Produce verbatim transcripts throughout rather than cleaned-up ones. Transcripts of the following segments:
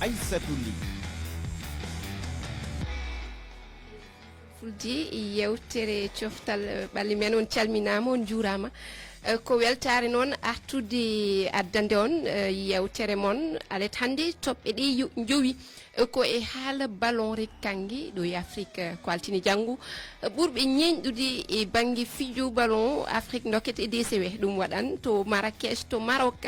Aissatou Ly. Fulde yewtere coftal, eh, ɓalli men, on calminaama, on njuuraama. Eh, ko weltaare noon artude addande on, eh, yewtere mon alet hannde. Toɓɓe ɗe yo-, njowi, eh, ko e haala ballon red kannge ɗo e Afrik, eh, ko altine janngo. Eh, ɓurɓe ñeeñɗude e bannge fijo ballon Afrik ndokkete e D C W. Ɗum waɗan to Marrakech, to Maroc.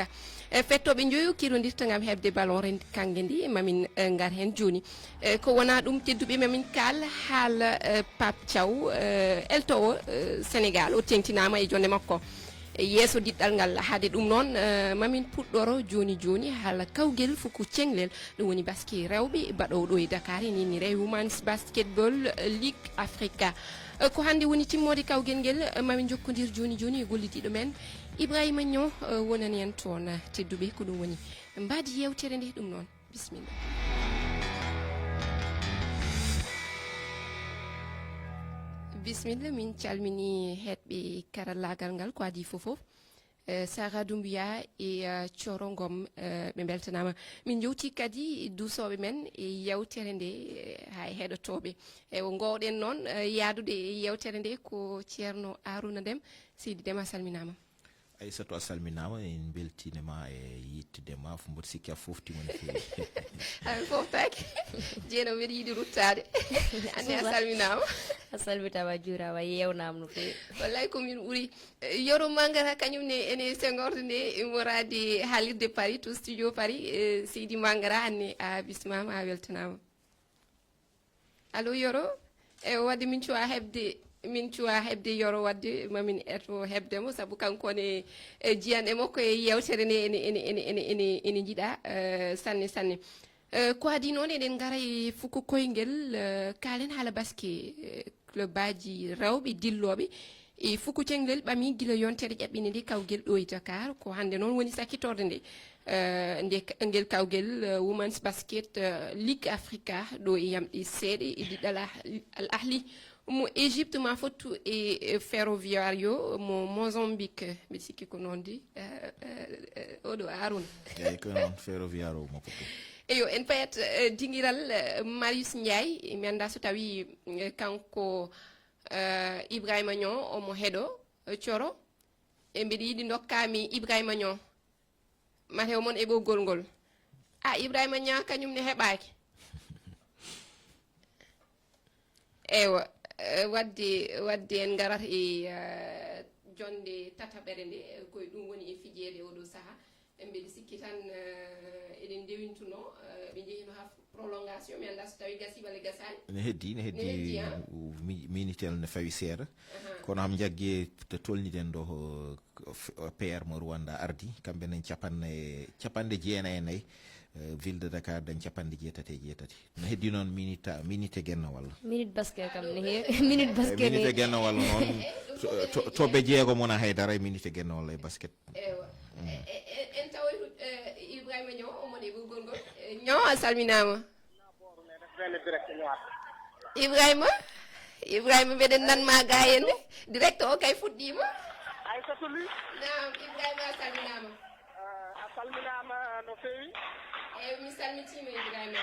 Eh, fettooɓe njoyo kirondirta ngam heɓde ballon red kannge ndi, mamin, eh, ngar heen jooni. Eh, ko wonaa ɗum, tedduɓe, mamin kaal haala, eh, Pape Thiaw, eh, eltoowo, eh, Sénégal, o teeŋtinaama e jonnde makko. E yeeso diɗɗal ngal, hade ɗum noon, eh, mamin puɗɗoro jooni jooni haala kawgel fuku ceŋlel, ɗum woni basket rewɓe baɗoowo ɗo e Dakar, ene inniree Women's Basketball League Africa. Eh, ko hannde woni timmoode kawgel ngel, eh, mamin njokkondir jooni jooni e gollidiiɗo men Ibrahima Niang, eh, wonani en toon, eh, tedduɓe, ko ɗum woni mbaadi yewtere nde ɗum noon. Bisimilla. Bisimilla, min calmini heɗɓe karallaagal ngal ko adii fof fof. Eh, Sara Doumbouya e, eh, Coro Ngom, eh, ɓe mbeltanaama. Min njowti kadi duusooɓe men e yewtere nde, eh, haa e heɗotooɓe. E o ngoowɗen noon, eh, yaadude e yewtere nde ko Ceerno Arouna Dem. Seydi Dem, a salminaama. Aissatou, a salminaama, en mbeltiima e yettude ma, mboɗo sikki a fooftiima no feewi. Hay mi fooftaaki. Jeeno, mbeɗa yiɗi ruttaade. Anne, a Suusa. Salminaama. A salmitaama, a juuraama, a yeewnaama no feewi. Wallay ko min ɓuri. Eh, Yoro Mangara, kañum ne ene senngorde nde, imo raade haalirde Paris, to studio Paris. Eh, Seydi Mangara, anne a bismaama, a weltanaama. Allo, Yoro? Ewa, wadde min cuwa heɓde, min cuwa heɓde Yoro, wadde mamin eto heɓde mo, sabu kanko ne, e jiyanɗe makko e yewtere nde ene, ene, ene, ene, ene, ene njiɗa, eh, sanne, sanne. Eh, ko adii noon, eɗen ngara e fuku koyngel, eh, kaalen haala basket, eh, club aji rewɓe dillooɓe e fuku ceŋlel ɓami gila yontere ƴaɓɓinde nde kawgel ɗo e Dakar. Ko hannde noon woni sakkitorde nde. Eh, nde ka-, ngel kawgel, eh, Women's Basket, eh, League Africa, ɗo e yamɗe seeɗa e diɗɗal Ah-, Al Ahli mo Égypte, ma fottu e, e Ferroviario mo Mozambique. Mbiɗa sikki ko noon di, eh, eh, eh, oɗo Arouna. Eeyi, ko noon, Ferroviario mo fottu. Eyo, en payat, eh, dingiral, eh, Marius Ndiaye. Mi anndaa so tawi, eh, kanko, eh, Ibrahima Niang omo heɗo, eh, Coro. E mbiɗa yiɗi ndokkaami Ibrahima Niang. Mate o mon e ɓoggol ngol. A, Ibrahima Niang kañum ne heɓaaki. Eywa, eh, wadde, wadde en ngarat e, eh, jonde tataɓere nde, eh, koye ɗum woni e fijeede oɗo saha. E mbeɗa sikki tan, eh, eɗen ndewintuno, eh, ɓe njehino ha prolongation, mi annda so tawi gasi walla gasani. Ne heddi, ne heddi, ne heddi, ah. Mi-, minitel ne fawi seeɗa. Aha. Kono ham jagge to tolniɗen ɗo, ko f-, P R mo Rwanda ardi, kamɓe nen capanɗe, capanɗe jeenayi e nayi, eh, Ville de Dakar dañ capanɗe jeetati e jeetati. Ne heddi noon minita-, minute genna walla? Minute basket kam ne heewi. Minute basket ne heewi. Eh, minute genna walla noon, to, to, to ɓe jeego mona haydara e minute genna walla e basket. Ewa. Mm. E, e, e, en tawoy, eh, Ibrahima Niang, omo e ɓoggol ngol. Eh, Niang, a salminaama. Ibrahima, Ibrahima, mbeɗen nan ma ga henne. Direct o kay fuɗɗiima. Aissatou Ly. Naam, Ibrahima, a salminaama. Eh, a salminaama no feewi. Eyi, mi salmitiima, Ibrahima.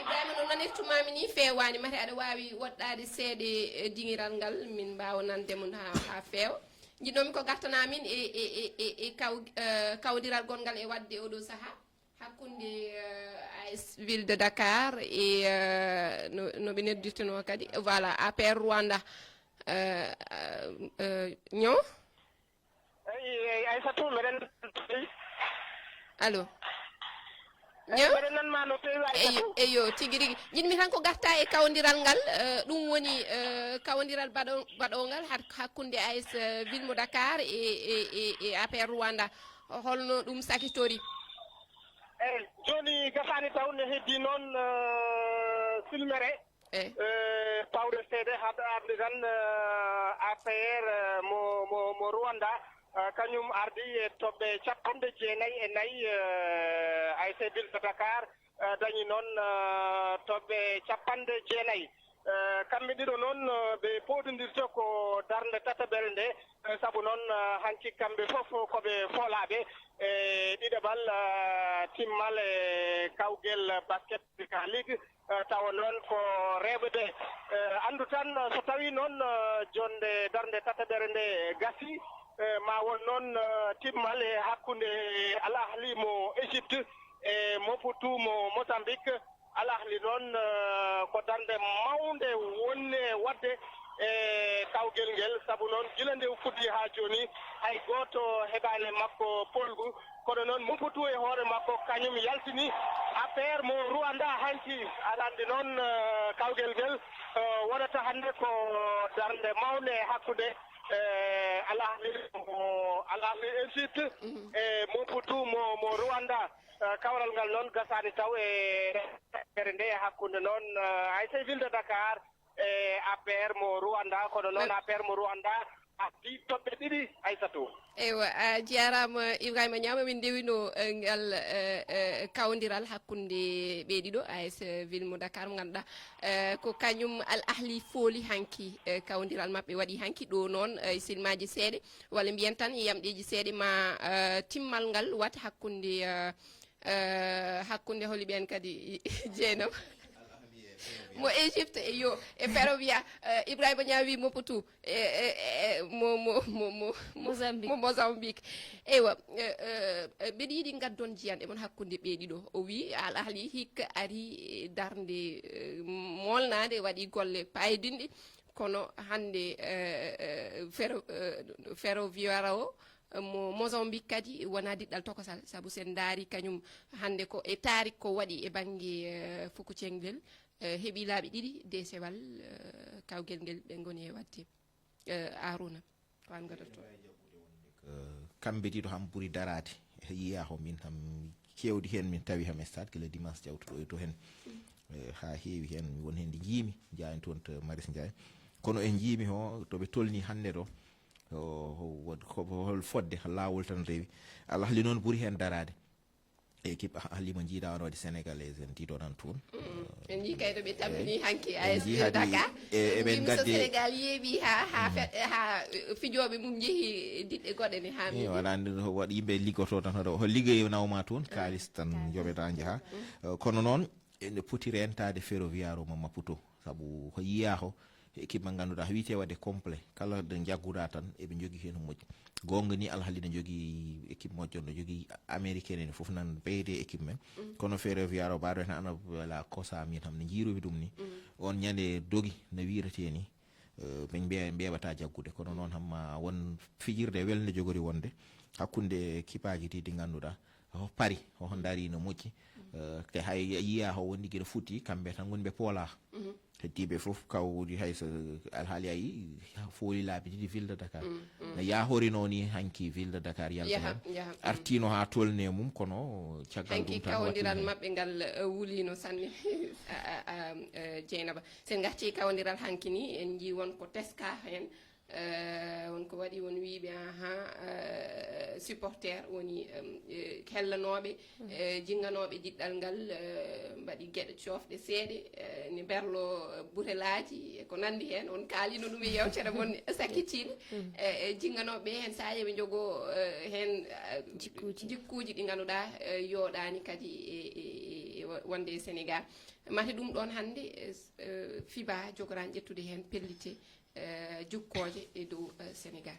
Ibrahima, no nanirtumaami ni feewaani, mate aɗa waawi woɗɗaade seeɗa e dingiral ngal, min mbaawa nande mon haa, haa feewa. Njiɗnoomi ko ngartanaa min e, e, e, e, e kaw-, eh, kawdiral gonngal e waɗde oɗo sahaa hakkunde, eh, A S Ville de Dakar e, eh, no, no ɓe noddirtenoo kadi, voilà, A P R Rwanda. Eh, eh, eh, Niang? Eyi, eyi, Aissatou, mbeɗen. Allo. Eyi, Niang? Mbeɗen nan ma no feewi, eyo, Aissatou. Eyo, tigi rigi. Njiɗmi tan ko ngarta e kawdiral ngal, eh, ɗum woni, eh, kawdiral baɗo-, baɗoongal hak-, hakkunde A S, eh, Ville mo Dakar e, e, e, e A P R Rwanda. Holno ɗum sakitori? Eyi, jooni gasaani taw, ne heddii noon, eh, silmere. Eh. Eh, pawre seeɗa, haɗa arde tan, eh, A P R, eh, mo, mo, mo Rwanda, eh, kañum ardi e toɓɓe capanɗe jeenayi e nayi, eh, A S Ville de Dakar, eh, dañi noon, eh, toɓɓe capanɗe jeenayi. Eh, kamɓe ɗiɗo noon, eh, ɓe pooɗondirta ko darnde tataɓere nde, eh, sabu noon, eh, hanki kamɓe fof ko ɓe foolaaɓe e ɗiɗaɓal, eh, timmal e kawgel basket Africa League, eh, tawa noon ko rewɓe ɓe. Eh, anndu tan, eh, so tawii noon, eh, jonnde darnde tataɓere nde gasii, eh, ma won noon, eh, timmal e hakkunde Al Ahli mo Égypte e Mobutu mo Mozambique. Al Ahli noon, eh, ko darnde mawnde wonde waɗde e kawgel ngel, sabu noon gila nde o fuɗɗi haa jooni, hay gooto heɓaani e makko poolgu. Kono noon Mobutu e hoore makko kañum yaltini A P R mo Rwanda hanki. Aɗa anndi noon, eh, kawgel ngel, eh, wonata hannde ko darnde mawnde e hakkunde, eh, Al Ahli mo, Al Ahli Égypte e Mobutu mo, mo Rwanda. Eh, kawral ngal noon gasaani taw e feere nde, hakkunde noon, eh, A S C Ville de Dakar e A P R mo Rwanda, kono noon A P R mo Rwanda addi toɓɓe ɗiɗi, Aysatu. Eywa, a jarama Ibrahima Niama, min ndewino, eh, ngal, eh, eh, kawdiral hakkunde ɓe ɗiɗo, A S Ville mo Dakar, mo ganduɗa, eh, ko kañum Al Ahli fooli hanki, eh, kawdiral maɓɓe waɗi hanki ɗo noon, eh, silmaji seeɗa, walla mbiyen tan yamɗeji seeɗa ma, eh, timmal ngal wat hakkunde, eh, eh, hakkunde holi ɓen kadi Jeynaba mo Égypte, e yo, e Ferrovia, eh, Ibrahima Niang wi Mobutu, e, e, e, mo, mo, mo, mo, mo, Mozambique. Mo Mozambique. Eywa, eh, eh, eh, mbeɗa yiɗi ngaddon jiyanɗe mon hakkunde ɓe ɗiɗo. O wi Al Ahli hikka ari, eh, darnde, eh, molnade, waɗi golle payidinɗe, kono hannde, eh, eh, Ferro-, eh, Ferroviario o, mo Mozambique kadi wona diɗɗal tokosal, sabu sen ndaari kañum hannde ko e tarik ko waɗi e bannge, eh, fuku cenglel, eh, heɓi laabi ɗiɗi desewal, eh, kawgel ngel ɓe ngoni e waɗde. Eh, Aruna, ko an gadotto. Ko kamɓe ɗiɗo ham ɓuri daraade. Yiya ko min ham kewɗi heen min tawi ham e stade gila dimanche jawtuɗo e to heen. Eh, haa heewi heen mi won heen ndi njiimi, Ndiaye toon to Maris Ndiaye. Kono en njiimi ho to ɓe tolni hannde ɗo, o, o, wod-, ko, ko hol fodde, laawol tan rewi. Al Ahli noon ɓuri heen daraade. Équipe Al Ahli mo njiiɗa on waɗi Sénégalais en ɗiɗo nan toon. Mm. En njii kay to ɓe tampini hanki A S Dakar. E, eɓen ngaddi Sénégal yeeɓi ha, ha fe-, ha, eh, fijooɓe mum njehi diɗɗe goɗɗe ne ha. Eh, wala, nde no waɗi yimɓe liggoto tan hoto, ho liggey nawma toon, kaalis tan joɓeta njaha. Eh, kono noon, ene poti rentade Ferroviario mo Maputo, sabu ko yiya ko équipe mo ngannduɗaa ko wiyetee waɗde complet. Kala ɗo njagguɗaa tan, eɓe njogii heen ko moƴƴi. Goonga ni, Al Ahli ne njogii équipe moƴƴo, ne njogii américain en fof nan payde équipe men. Mm. Kono Ferroviario o mbaɗo heen ana wela kosa min ham ne njiirumi ɗum ni. Mm. On ñande dogi no wiiretee ni, eh, min mbe-, mbeeɓata jaggude. Kono noon ham ma won fijirde welnde jogori wonde hakkunde équipe aji ɗi, ɗi ngannduɗaa ko pari, ko ndaari no moƴƴi. Eh, te hay yiya ko woni gila futti, kamɓe tan ngoni ɓe poola. Mhm. Heddiiɓe fof, kaw woni hay so alhaali a yii, fooli laabi ɗiɗi ville de Dakar. Mm, mm. No yahori noon ni hanki ville de Dakar yalta heen. Yaha, yaha, mm. Artiino haa tolni e mum, kono caggal hanki ɗum tan kawdiral waɗi maɓɓe ngal, eh, wuliino sanne. A, a, a, eh, Jeynaba. Sen ngacci kawdiral hanki ni, en njii won ko teska heen. Eh, won ko waɗi, won wiiɓe, aha, eh, supporter woni, em, eh, hellanooɓe, eh, jinganooɓe diɗɗal ngal, eh, mbaɗi geɗe coofɗe seeɗe, eh, ne mberlo, eh, butelaaji e ko nanndi heen. On kaalino ɗum e yewtere mon sakkitiinde. Mm. Eh, eh, jinganooɓe heen, so a yeɓe njogo, eh, heen, eh, jikkuuji, jikkuuji ɗi ngannduɗaa, eh, yooɗaani kadi e, e, e, e wonde e Sénégal. Mate ɗum ɗoon hannde, eh, s-, eh, fiba jogoraani ƴettude heen pellite, eh, jukkooje e dow, eh, Sénégal.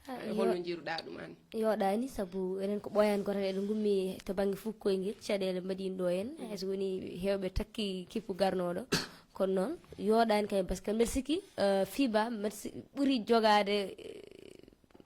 Ah, eh, yo-, holno njiiruɗaa ɗum aan? Yooɗaani, sabu enen ko ɓooyaani gooto tan, eɗen ngummi to bannge fukkoy ngel, caɗeele mbaɗiino ɗo en. Mm. Hay so woni heewɓe takki kippu garnooɗo. Kono noon, yooɗaani kañum, par ce que mbeɗa sikki, eh, fiba, mbeɗa si-, ɓuri jogaade, eh,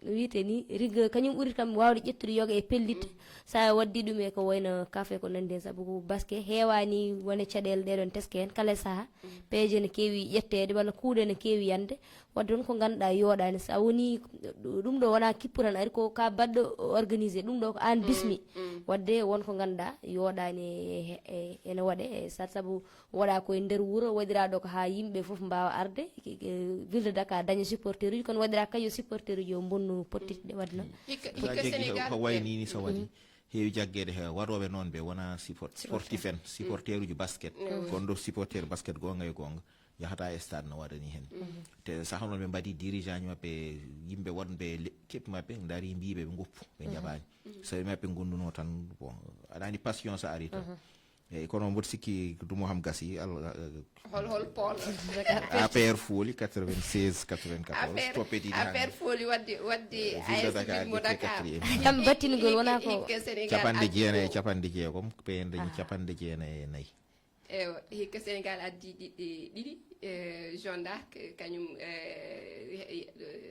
no wiyetee ni, riga kañum ɓuri kam waawde ƴettude yoga e pellitte. Mm. So a waɗdi ɗum e ko wayno kafe ko nanndi heen, sabu ko basket heewaani wone caɗeele ɗee ɗoon teske heen kala e sahaa. Mm. Peeje ne keewi ƴetteede walla kuuɗe ne keewi yande. Waɗde won ko ngannduɗaa yooɗaani. So a woni ɗum ɗo wonaa kippu tan ari, ko ka baɗɗo organisé, ɗum ɗo ko aan bismi. Mm. Waɗde won ko ngannduɗaa yooɗaani e, e, e, ene waɗe, e, sa-, sabu waɗa ko e nder wuro, waɗira ɗo ko haa yimɓe fof mbaawa arde, ke-, ke-, ville de Dakar daña supporter uji, kono waɗira kay yo supporter uji o mbonnu pottitde waɗde noon. Hikka, hikka Sénégal ko wayi ni, ni so waɗi. Mm. Heewi jaggeede he waɗooɓe noon ɓe wona support-, sportif en, supporter uji basket. Mm. Kono ɗo supporter basket goonga e goonga. yahata e stade no waɗani heen. Te saha noon ɓe mbaɗi dirigeant ji maɓɓe, yimɓe wonɓe le- équipe maɓɓe, ndari mbiiɓe ɓe ngoppu, ɓe njaɓaani. So ɓe maɓɓe ngondunoo tan, bon, aɗa anndi passion so ari tan. Eyi, kono mboɗo sikki dumo ham gasi, al- hol hol pol A P R fooli quatre-vingt-seize quatre-vingt-quatorze, toppe ɗiɗi affaire fooli wadde wadde Ville de AS Dakar Ville mo ƴetti Dakar quatrième. Jam battingol wona ko. Hikka Sénégal Capanɗe addi jeenayi ko- capanɗe jeegom, P N dañi capanɗe jeenayi e nayi. Ewa, hikka Sénégal addi ɗiɗɗe ɗiɗi, eh, Jeanne d'Arc, kañum eh,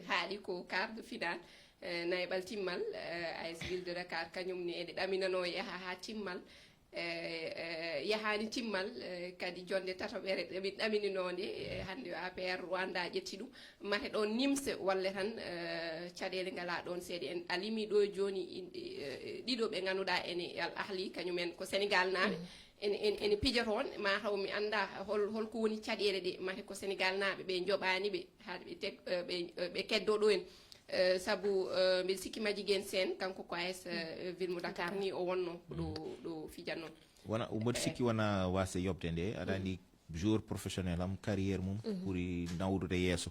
haaɗi ko quart de finale, eh, nayaɓal timmal, eh, AS Ville de Dakar, kañum ne eɗe ɗaminanoo yaha haa timmal, eh, eh, yahaani timmal, eh, kadi jonnde tataɓere ɗamininoonde, eh, hannde o A P R Rwanda ƴetti ɗum, mate ɗoon nimse walle tan, eh, caɗeele ngalaa ɗoon seeɗa. En a limii ɗo jooni inɗe, eh, ɗiɗo ɓe ngannduɗaa ene Al Ahli, kañumen ko Sénégal naaɓe. Ene ene ene pija toon, mataw mi annda hol holko woni caɗeele ɗe, mate ko Sénégal naaɓe ɓe njoɓaani ɓe, haa ɓe tek- eh, ɓe eh, ɓe keddo ɗo en. Eh, sabu eh, mbiɗa sikki Madjiguène Sène, kanko ko AS eh, Ville mo Dakar ni o wonno ɗo ɗo fijanno. Wona, mboɗo sikki wona wasde yoɓde nde, aɗa anndi joueur professionnel am, carrière mum ɓuri nawdude yeeso.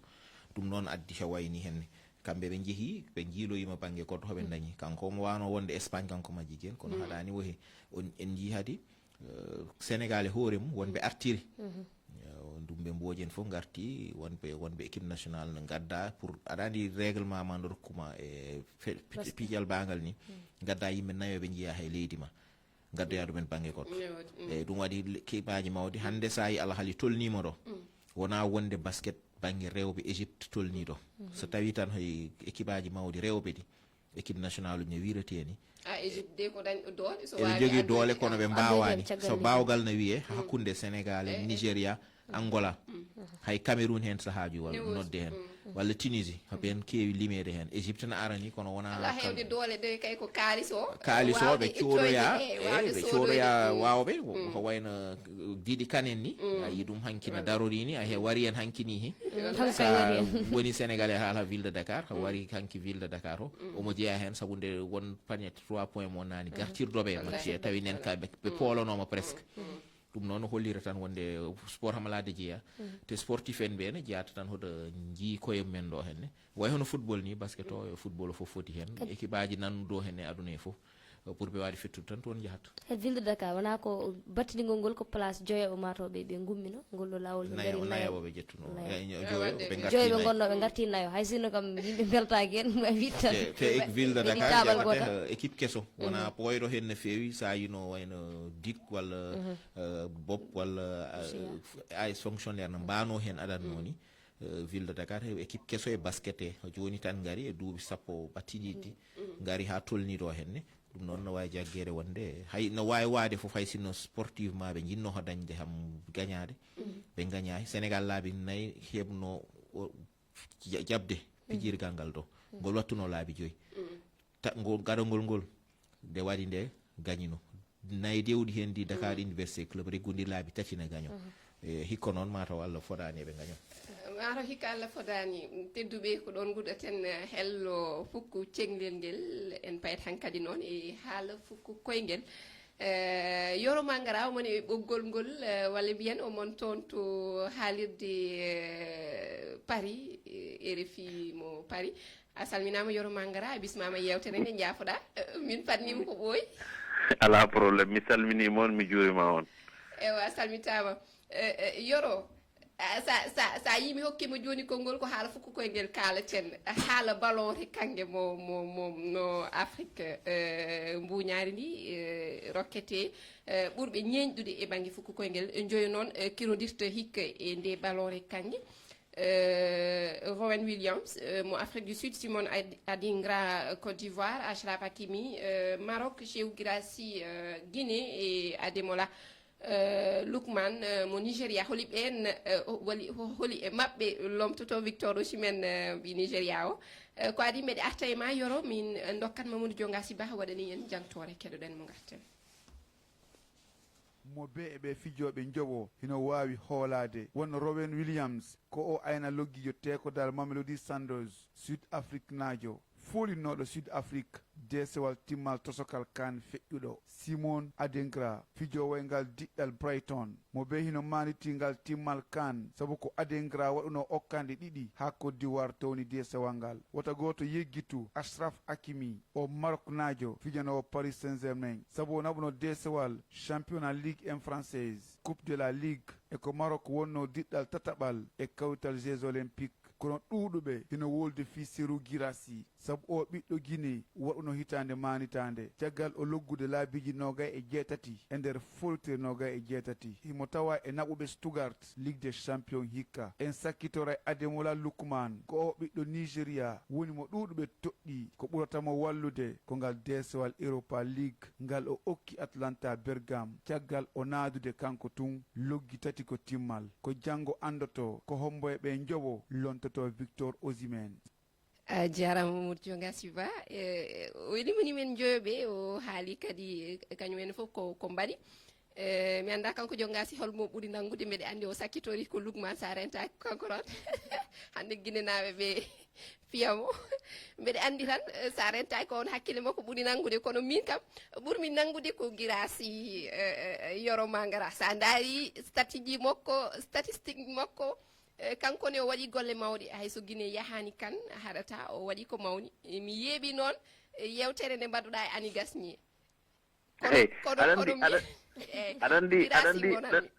Ɗum noon addi hewayni heen. Kamɓe ɓe njehi, ɓe njiiloyima bannge goɗɗo hoɓe dañi. Kanko omo wano wonde Espagne, kanko Madjiguène, kono haɗani wohe. On en njii hadi eh, Sénégal e hoore mum wonɓe artiri. Eh, ɗum ɓe mbojen fof ngarti, wonɓe wonɓe équipe nationale no ngadda pour aɗa andi règlement ma no rokkuma e fe- pi- pijal bangal ni. Ngadda yimɓe nayo ɓe njiya hay leydi ma, ngaddoya ɗumen bangge goɗɗo. Eyyi, ɗum waɗi le- keɓaji mawɗi. Hande sa yi alhali tolnima ɗo, wona wonde basket bangge rewɓe Égypte tolni ɗo. So tawi tan hay équipe aji mawɗi rewɓe ɗi, équipe nationale uji no wiirete ni, a Égypte de ko dañɗo doole, so eɓe waawi jogii addude. Doole, kono ɓe Addude mbawaani. heen caggal So nde. Bawgal no wiyee hakkunde Sénégal e Nigeria, Angola, hay Cameroun heen sahaaju walla nodde heen, walla Tunisie, ɓeen keewi limeede heen. Égypte no arani, kono wona Ala hewde doole de kay ko kaalis o. Kaalis o ɓe Waawde coodoya. ittoyde, eh, Eyi, waawde ɓe soodoyde. Coodoya waawɓe ko wayno Didi Kane en ni, a yi ɗum hanki no darori ni, a he wari en hanki ni he. Sa woni Sénégalais haala ville de Dakar, wari hanki ville de Dakar o, omo jeeya heen sabu nde won panier trois points mo naani gartirdoɓe e match he, tawi nen ka ɓe ɓe poolonoma presque. Ɗum noon hollira tan wonde sport hamalade jeeya. Te sportif en ɓe ne jeyata tan hoto njii koye men ɗo henne. Way hono football ni, basket o e football o fof foti heen. Équipe aji nannuɗo heen e aduna he fof, pour ɓe wawi fettude tan toon njahat. He ville de Dakar wona ko battinigol ngol ko place joyo o mataw ɓe ɓe gummino ngol ɗo lawol ɓe nayo ngari nayo. Nayo ɓe jettuno. Nayo. E joyo ɓe joyo ɓe ngarti gonno ɓe ngarti nayo, hay sinno kam yimɓe beltaki hen ma witta. Te te ek- ville de Ɓe Dakar taabal jaɓata gotal. Eh, équipe keso wona ɓooyɗo heen no feewi, sa yino wayno dik walla eh, bob walla eh, AS fonctionnaire no mbano heen aɗatno ni. Eh, ville de Dakar he équipe keso e basket he jooni tan ngari e duuɓi sappo ɓattidiɗi, ngari ha tolni ɗo henne. Ɗum noon no wawi jaggede wonde hay no wawi waade fof, hay sinno sportivement ɓe jinno ho dañde ham gañade, ɓe gañahi. Sénégal laabi nayi heɓno o ja- jaɓde pijirgal ngal ɗo, ngol wattuno laabi joyi. Ta- ngo gaɗogol ngol nde waɗi nde gañino nayi dewɗi heen ndi Dakar Université Club, reggundi laabi tati na gaño. E hikka noon mataw Allah foɗani eɓe gaño. Mataw hikka Allah foɗani. Tedduɓe, ko ɗon nguɗaten, eh, hello fukku ceŋlel ngel. En payat hankadi noon e haala fukku koyngel. Eh, Yoro Mangara, omon e ɓoggol ngol, eh, walla mbiyen omon toon to haalirde eh, Paris, eh, R F I mo Paris. A salminaama Yoro Mangara, a bismaama yeewtere nde, njaafoɗaa. Eh, min fadnima ko ɓooyi. Alaa problème, mi salminiima on, mi juurima on. Ewa, a salmitaama. Eh, eh, Yoro, a- sa sa sa yii mi hokkima jooni konngol, ko haala fukku koyngel kaalaten, haala ballon he kannge mo mo mo no Afrique eh, mbuñaari ndi eh, rokkete eh, ɓurɓe ñeeñɗude e bannge fukku koyngel. Joyo noon eh, kirodirta hikka e nde ballon he kannge. Eh, Rowen Williams eh, mo Afrique du Sud, Simon Ad- Adingra, eh, Côte d'Ivoire, Achraf Hakimi, eh, Maroc, Cheikhou Guirassy, eh, Guinée, e Ademola eh, Lookman eh, mo Nigeria. Holi ɓeen eh, o- wali- ho- holi e maɓɓe lomtoto Victor Osimhen, eh, ɓi Nigeria o? Eh, ko adi mbeɗe arta e ma Yoro, min eh, ndokkat Mamadou Dionga Siba waɗani en jangtoore, keɗoɗen mo ngarten. Mo bee e ɓee fijooɓe njoɓo hino waawi hoolaade won Rowen Williams, ko o ayna loggiijo teekodal Mamelodi Sundowns, Sud Afrique naajo, poolinnooɗo Sud Afrique, deesewal timmal tosokal kaan feƴƴuɗo, Simon Adingra, fijoowo e ngal diɗɗal Brighton, mo bee hino maanitii ngal timmal kaan, sabu ko Adingra waɗunoo okkanɗe ɗiɗi haa Côte d'Ivoire towni deesewal ngal. Wota gooto yeggitu Achraf Hakimi, o Maroknaajo fijanoowo Paris Saint-Germain, sabu o naɓuno deesewal Championnat Ligue un Française, Coupe de la Ligue, e ko Maroc wonnoo diɗɗal tataɓal e kawtal Jeux Olympiques. Kono ɗuuɗuɓe hino wolde fii Serhou Guirassy, sabu oo ɓiɗɗo Guinée waɗuno hitaande maanitaande, caggal o loggude laabiiji noogay e jeetati e nder fowletere noogay e jeetati. Himo tawaa e naɓuɓe Stuttgart Ligue des Champions hikka. En sakkitoray Ademola Lookman, ko oo ɓiɗɗo Nigeria woni mo ɗuuɗuɓe toɗɗii. Ko ɓurata mo wallude ko ngal deesewal Europa League ngal o okki Atalanta Bergame, caggal o naadude kanko tun loggi tati ko timmal. Ko janngo anndotoo ko hommbo e ɓee njowo lontotoo Victor Osimhen. A jaaraama Mamadou Dionga Siba. E, o limani men njoyoɓe, o haali kadi, e, kañum en fof ko, ko mbaɗi. E, mi anndaa kanko Dionga si holmo ɓuri nanngude, mbeɗa anndi o sakkitori ko Lookman, sa rentaaki ko kanko ɗon. Hannde Ginenaaɓe ɓe piya mo. Mbeɗa anndi tan, e, sa rentaaki ko on hakkille makko ɓuri nanngude, kono min kam ɓurmi nanngude ko Guirassy, e, e, e, Yoro Mangara. Sa ndaari statiji makko, statistique makko, e, kanko ne o waɗi golle mawɗe. Hay so Guinée yahaani kan haɗata, o waɗi ko mawni. E, mi yeeɓi noon, e, yewtere nde mbaɗuɗa e Ani Gasnier. Kono, Eyi, kono, aɗa kono anndi, mi, aɗa, eyi, aɗa anndi, aɗa Guirassy anndi, ngonanmi.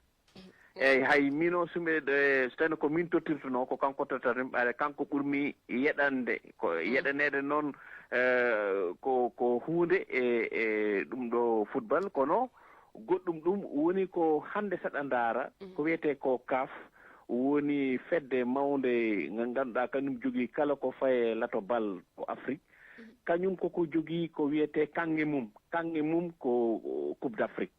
Eyi, hay mino sumɓe ɗe, so tawno ko min tottirtuno, ko kanko tottirtami, ɓaade kanko ɓurmi yeɗande, ko yeɗaneede noon, eh, ko, ko huunde e, e ɗum ɗo football, kono goɗɗum ɗum woni ko hannde saɗa ndaara, ko wiyetee ko CAF, woni fedde mawnde ngal ngannduɗaa kañum jogii kala ko faye lato bal ko Afrique. Kañum koko jogii ko wiyetee kaŋŋe mum, kaŋŋe mum ko Coupe d'Afrique.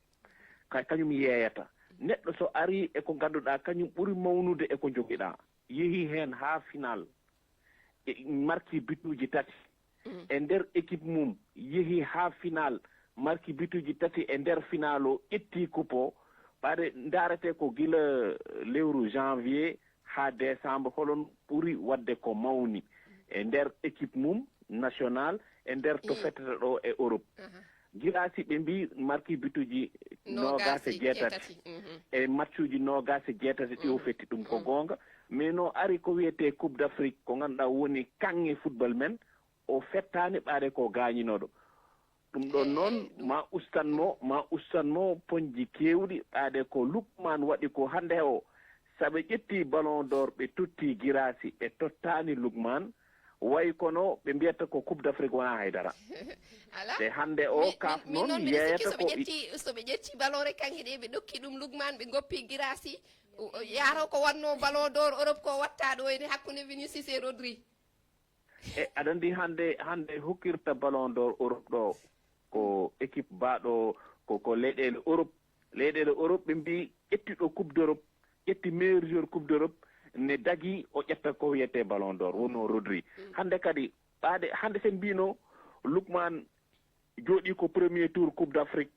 Ka-, kañum yeeyata. Neɗɗo so arii e ko ngannduɗaa kañum ɓuri mawnude e ko njogiɗaa, yehii heen haa final, e marki bituuji tati e nder équipe mum, yehii haa final, marki bituuji tati e nder final o, ƴettii coupe o, ɓaade ndaaretee ko gila lewru janvier haa décembre, holon ɓuri waɗde ko mawni e nder équipe mum national, e nder to fettata ɗo e Europe. Guirassy ɓe mbii marki bituuji noogaas e jeetati e matchuuji noogaas e jeetati ɗi o fetti, ɗum ko goonga. Mais no ari ko wiyetee Coupe d'Afrique, ko ngannduɗaa woni kaŋŋe football men, o fettaani ɓaade ko gaañinooɗo. Ɗum ɗoon noon ma ustan mo, ma ustan mo poñji keewɗi, ɓaade ko Lookman waɗi ko hannde o. So ɓe ƴettii Ballon d'Or, ɓe tottii Guirassy, ɓe tottaani Lookman, way kono ɓe mbiyata ko Coupe d'Afrique wonaa hay dara. Alaa. Te hannde o, Min, CAF min, min noon noon mbiɗa sikki yeeyata so ɓe ko i- ƴetti, so ɓe ƴetti ballon ɗe kaŋŋe ɗe, ɓe ɗokki ɗum Lookman, ɓe ngoppi Guirassy, o, o, yaaro ko wannoo Ballon d'Or Europe ko watta ɗo ene hakkunde Vinicius e Rodri. E aɗa anndi hannde, hannde hokkirta Ballon d'Or Europe ɗo ko équipe baaɗo, ko, ko leyɗeele Europe. Leyɗeele Europe ɓe mbii ƴetti ɗo Coupe d'Europe, ƴetti meilleur joueur Coupe d'Europe, ne dagi o ƴetta ko wiyetee Ballon d'Or, wonno Rodri. Hannde kadi, ɓaade, hannde sen mbino Lookman jooɗii ko premier tour Coupe d'Afrique,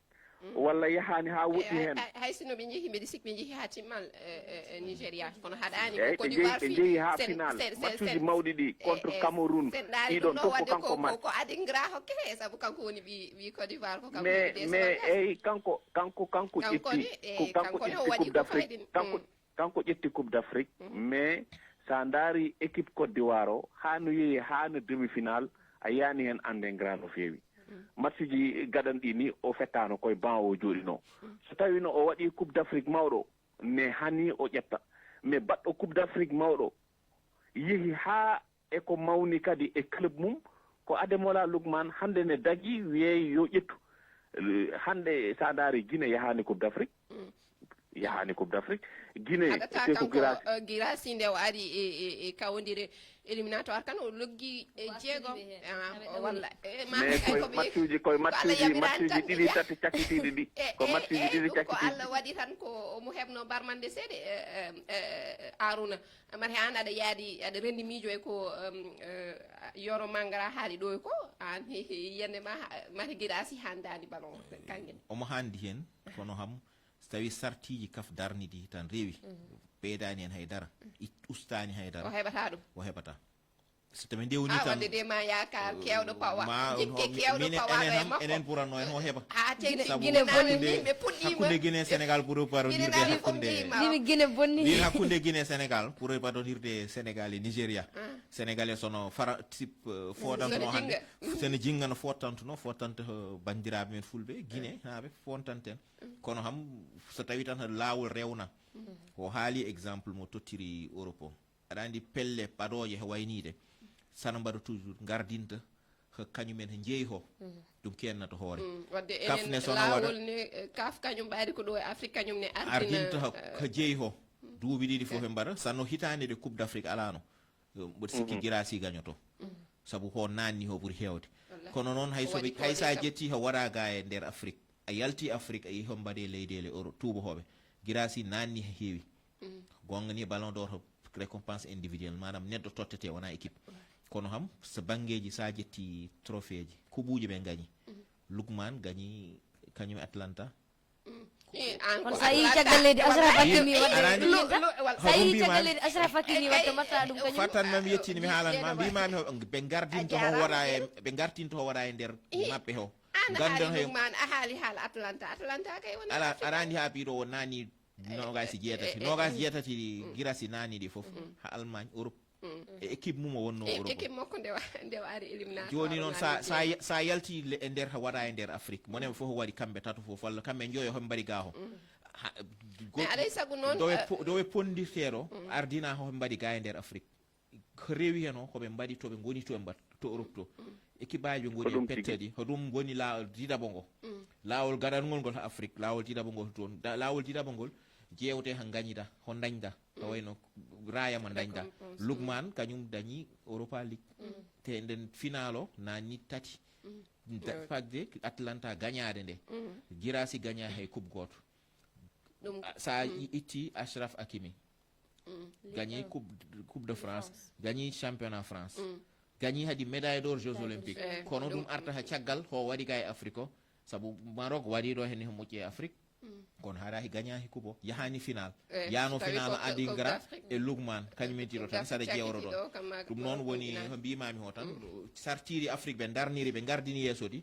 walla yahaani haa woɗɗi Eh, heen. hay, hay sino ɓe njehi, mbeɗa sikki ɓe njehi haa timmal, eh, eh, eh, Nigeria, kono haɗaani ko Eyi, Côte ɓe d'Ivoire jehi, ɓe fii. jehi haa Sen, final. sen, sen, Matchuuji sen, mawɗi ɗi eh, contre eh, Cameroun, sen ndaari ɗiɗon ɗum ɗo fof ko waɗde kanko ko, mat. Ko Adingra hokke he, sabu kanko woni ɓi, ɓi Côte d'Ivoire, ko kanko Mais, woni mais D S O L. eyi, kanko, kanko, kanko Kanko ƴetti, ne, eh, ko kanko kanko ne o ƴetti waɗi Coupe ko d'Afrique, fayde. kanko, Mm. kanko ƴetti Coupe d'Afrique, mais so a ndaari équipe Côte d'Ivoire o, haa no yehi haa no demi-finale, a yiyaani heen Adingra no feewi. Matchuuji gaɗanɗi ni, o fettaano koye banc o jooɗinoo. So tawiino o waɗii Coupe d'Afrique mawɗo, ne hani o ƴetta. Mais baɗɗo Coupe d'Afrique mawɗo, yehi haa e ko mawni kadi e club mum, ko Ademola Lookman hannde ne dagi, wiyey yo ƴettu. Eh, hannde so a ndaari Guinée yahaani Coupe d'Afrique. Yahaani Coupe d'Afrique. Guinée, Haɗata te ko kanko, Guirassy. Eh, Guirassy nde o ari e, e, e kawondire éliminatoire kan, o loggi, eh, jeegom. Ah, walla. Eh, ma Mais kay koye ko ɓe-, matchuuji, koye ko Allah matchuuji, yamiran matchuuji tan ɓe ɗiɗi, njaha. tati cakitiiɗi ɗi. Eh, Ko eh, matchuuji eh, ɗiɗi ɗum ko cakitiiɗi. Allah waɗi tan ko omo heɓno barmande seeɗa, eh, eh, eh, Aruna. Mate an aɗa yaadi, aɗa renndi miijo e ko, em, eh, Yoro Mangara haali ɗo e ko, an he, he, yiyannde ma, ha-, mate Guirassy handaani ballon, kanngel. Omo haandi heen, kono ham, so tawii sartiiji kaf darni ɗi tan rewi, ɓeydaani heen hay dara, it-, ustaani hay dara, o heɓata ɗum. O heɓata. So tawi ndewni a tan wadde de ma yaakaar kewɗo pawa ma jikke ho- kewɗo minen pawa enen ɗo e ham makko enen ɓuranno en ho heɓa ha teyde sabu Gine bonni. Yimɓe puɗɗima hakkunde Guinée Sénégal ɓuri parodire. Minen ari fof hakkunde jeyima. Mimi Gine bonni. Min hakkunde Guinée Sénégal ɓuri parodire Sénégal e Nigeria. Sénégalais sono fara tip fotantuno hande sene jinga no fotantuno fotanta bandiraɓe men fulɓe Guinée haɓe fontanten. Kono ham so tawi tan lawol rewna o haali exemple mo tottiri Europe o. Aɗa andi pelle ɓadooje he wayniiɗe sana mbaɗa toujours ngardinta ko kañumen he jeyi ho. Ɗum kenna to hoore. Wadde kaf ne enen sono waɗa lawol ne eh, kaf kañum ɓaari ko ɗo e Afrique kañum ne ardina ardinta ho eh, ko jeyi ho. Duuɓi ɗiɗi fof ɓe mbaɗa sanno hitaande de coupe d'Afrique alano. Mboɗo sikki girasi gañoto. Sabu ho nanni ho ɓuri heewde. Wallahi. Kono noon hay o soɓe waɗi ko hay sa ƴetti ho waɗa ga e nder Afrique a yalti Afrique a yehi ho mbaɗe leyɗele euro tuuba hoɓe girasi nanni he heewi. Gonga ni ballon d'or ko récompense individuelle manam neɗɗo tottete wona équipe. Kono ham so banggueji sa ƴetti trophée ji kubuji ɓe gañi. Lukman gañi kañum atlanta. Kono sa yii caggal leydi asraf hakimi wadde sa yii caggal leydi asraf hakimi wadde mbatta ɗum kañum fattan mam yettini mi haalan ma mbimami ho ɓe gardinto ho waɗa e ɓe gardinto ho waɗa e nder maɓɓe ho gandon hay man a haali haala atlanta atlanta kay wona ala arani ha piɗo o nani. Nogas e jeetati nogas e jeetati girasi nani ɗi foof ha Allemagne Europe. E équipe mum o wonno Europe équipe makko nde wa- nde o ari élimination joni noon sa sa sa yalti le- e nder waɗa e nder Afrique monen fof waɗi kamɓe tato fof walla kamɓe joyo hoɓe mbaɗi ga ho. Ha- mais go- alay sago noon dowe eh, po- dowe pondirteɗo ardina hoɓe mbaɗi ga e nder Afrique. Ko rewi hen o koɓe mbaɗi toɓe goni to e mbat to Europe to équipe aji ɓe goni e pettaɗi hoɗum woni lawol diɗaɓo ngo. Lawol gaɗangol ngol ha Afrique lawol diɗaɓo ngol toon da- lawol diɗaɓo ngol jewte ha gañida ho dañda. Ko wayno raya mo dañda lukman kañum dañi Europa League. Te nden final o nanni tati. Da- fagde Atlanta gañade nde girasi gaña hay coupe goto. Ɗum sa i- itti Achraf Hakimi gagné coupe, coupe de France gagné championnat France. Gagné hadi médaille d'or jeux olympiques. Kono ɗum arta ha caggal ho waɗi ga e Afrique o. Sabu Maroc waɗi ɗo hen ho moƴƴi e Afrique. Kono haɗa he gaña he kubo yahani final. Yano final adingra e Lukman kañum en tiɗo tan saɗa jewro ɗon. Ɗum noon woni ho mbimami ho tan sartiri Afrique ɓe darniri ɓe gardini yeeso ɗi.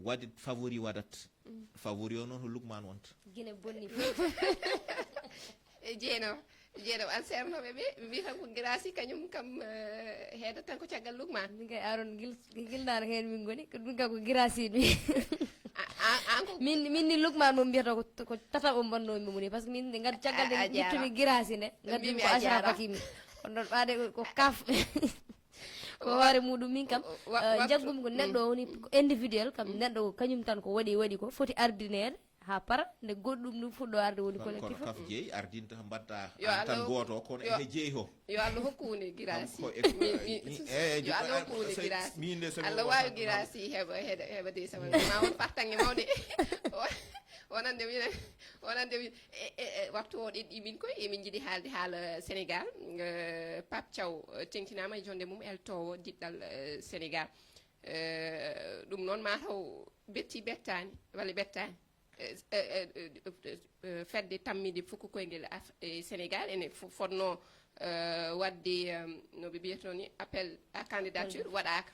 Waɗi favori waɗat. Favori o noon ko Lukman wonta. Gine bonni. E jeeno jeeno an sernoɓe ɓe mbi tan ko girasi kañum kam. Heeda tan ko caggal Lukman. Min kay aron gil gilnaano heen min ngoni ko min kam ko girasi mi. Min min ni Lukman mo mbiyata ko ko tata o mbanno mi muni parce que min nde ngar caggal de ittumi girasi nde ngar ko Ashraf Hakimi. Kono ɗon ɓaade ko kaf. Ko hoore muɗum min kam jaggumi ko neɗɗo o woni individuel kam neɗɗo o kañum tan ko waɗi waɗi ko foti ardineede ha para nde goɗɗum ɗum fuɗɗo arde woni collectif. Kaf jeeyi ardinta mbatta an tan goto kono ene jeeyi ho. Yo Allah hokku woni girasi. Yo Allah hokku woni girasi. Min de somi Allah wawi girasi heɓa heɗa heɓa de sama ma won partange mawde. Wonande minen wonande min e, e, e, wattu o ɗeɗɗi min koye emin jiɗi haalde haala Sénégal. Pape Thiaw teŋtinama e jonde mum eltowo diɗɗal Sénégal. Ɗum noon mataw betti bettani walla bettani. Fedde tammide fuku koyngel e Sénégal ene fotno wadde no ɓe mbiyatno ni appel à candidature waɗaka.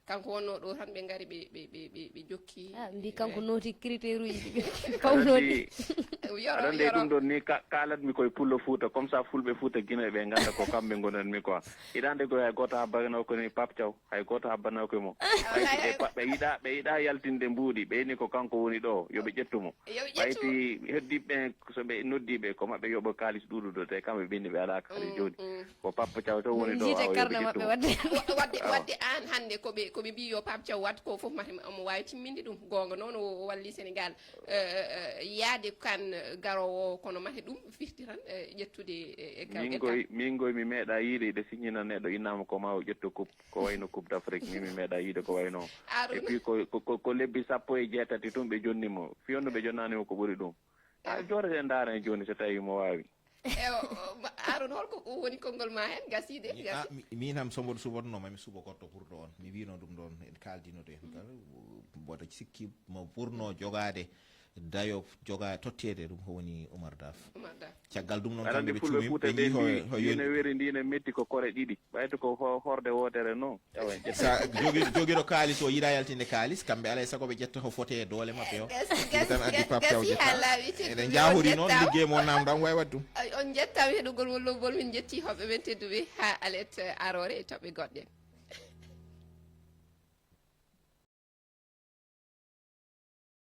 Kanko wonno ɗo tan ɓe ngari ɓe ɓe ɓe ɓe jokki. Ah, mbi kanko nooti critère uji ɗi ɓe pawnodi. Aɗa andi ɗum ɗon ni kalatmi koye pullo Fouta comme ça fulɓe Fouta Guinée ɓe ganda ko kamɓe gonanmi quoi. Hiɗande ko hay goto habbano ko ni Pape Thiaw hay goto habbano ko mo. Ɓayti ɓe yiɗa ɓe yiɗa yaltinde mbuuɗi ɓeyni ko kanko woni ɗo yoɓe ƴettumo. Ɓayti heddiɓe ɓen so ɓe noddiɓe ko maɓɓe yoɓo kalis ɗuɗuɗo te kamɓe ɓenni ɓe alaka hari joni. Ko Pape Thiaw to woni ɗo jiite karna maɓɓe wadde wadde wadde an hande koɓe koɓe mbi yo Pape Thiaw wat ko fof mate omo wawi timminde ɗum gonga noon o walli Sénégal. Yaade kan garowo o kono mate ɗum firti tan ƴettude e min goy min goy mi meeɗa yiide ɓe signina neɗɗo innama ko ma o ƴetto coupe ko wayno coupe d'Afrique min mi meeɗa yiide ko wayno. Et puis ko ko lebbi sappo e jeetati tun ɓe jonni mo fiyonno ɓe jonnani mo ko ɓuri ɗum. A joorete ndaaren jooni so tawii mo waawi. Ewa Aaron holko woni konngol ma heen gasiide gasi. Miin ham so mboɗo suɓotnoo ma mi suɓo goɗɗo ɓurɗo oon mi wiino ɗum ɗoon en kaaldino ɗo heen kala mboɗo sikki mo ɓurnoo jogaade. dayo joga totteede ɗum ko woni Umar Daf. Umar Daf. Caggal ɗum noon Aɗa kamɓe anndi ɓe fulɓe cuumi Fuuta ɓe ɓe njii ho mbi ho ndi ne yoni. Weli ndi ne metti ko kore ɗiɗi, ɓayde ko ho- horde wootere noon. Awa. Sa jogi jogiɗo kaalis o yiɗa yaltinde kaalis kamɓe alay sago ɓe ƴetta ko fote e doole maɓɓe o. Gas- Ɗum gas- tan addi gas- Pape Thiaw gasi ƴetta. ha laaɓi tedduɓe. Eɗen njahori On noon ƴettaama. Liggey mo namdam way waɗ ɗum. Ay, on ƴettaama heɗugol wallugol, min njetti hoɓɓe men tedduɓe ha alet aroore e toɓɓe goɗɗe.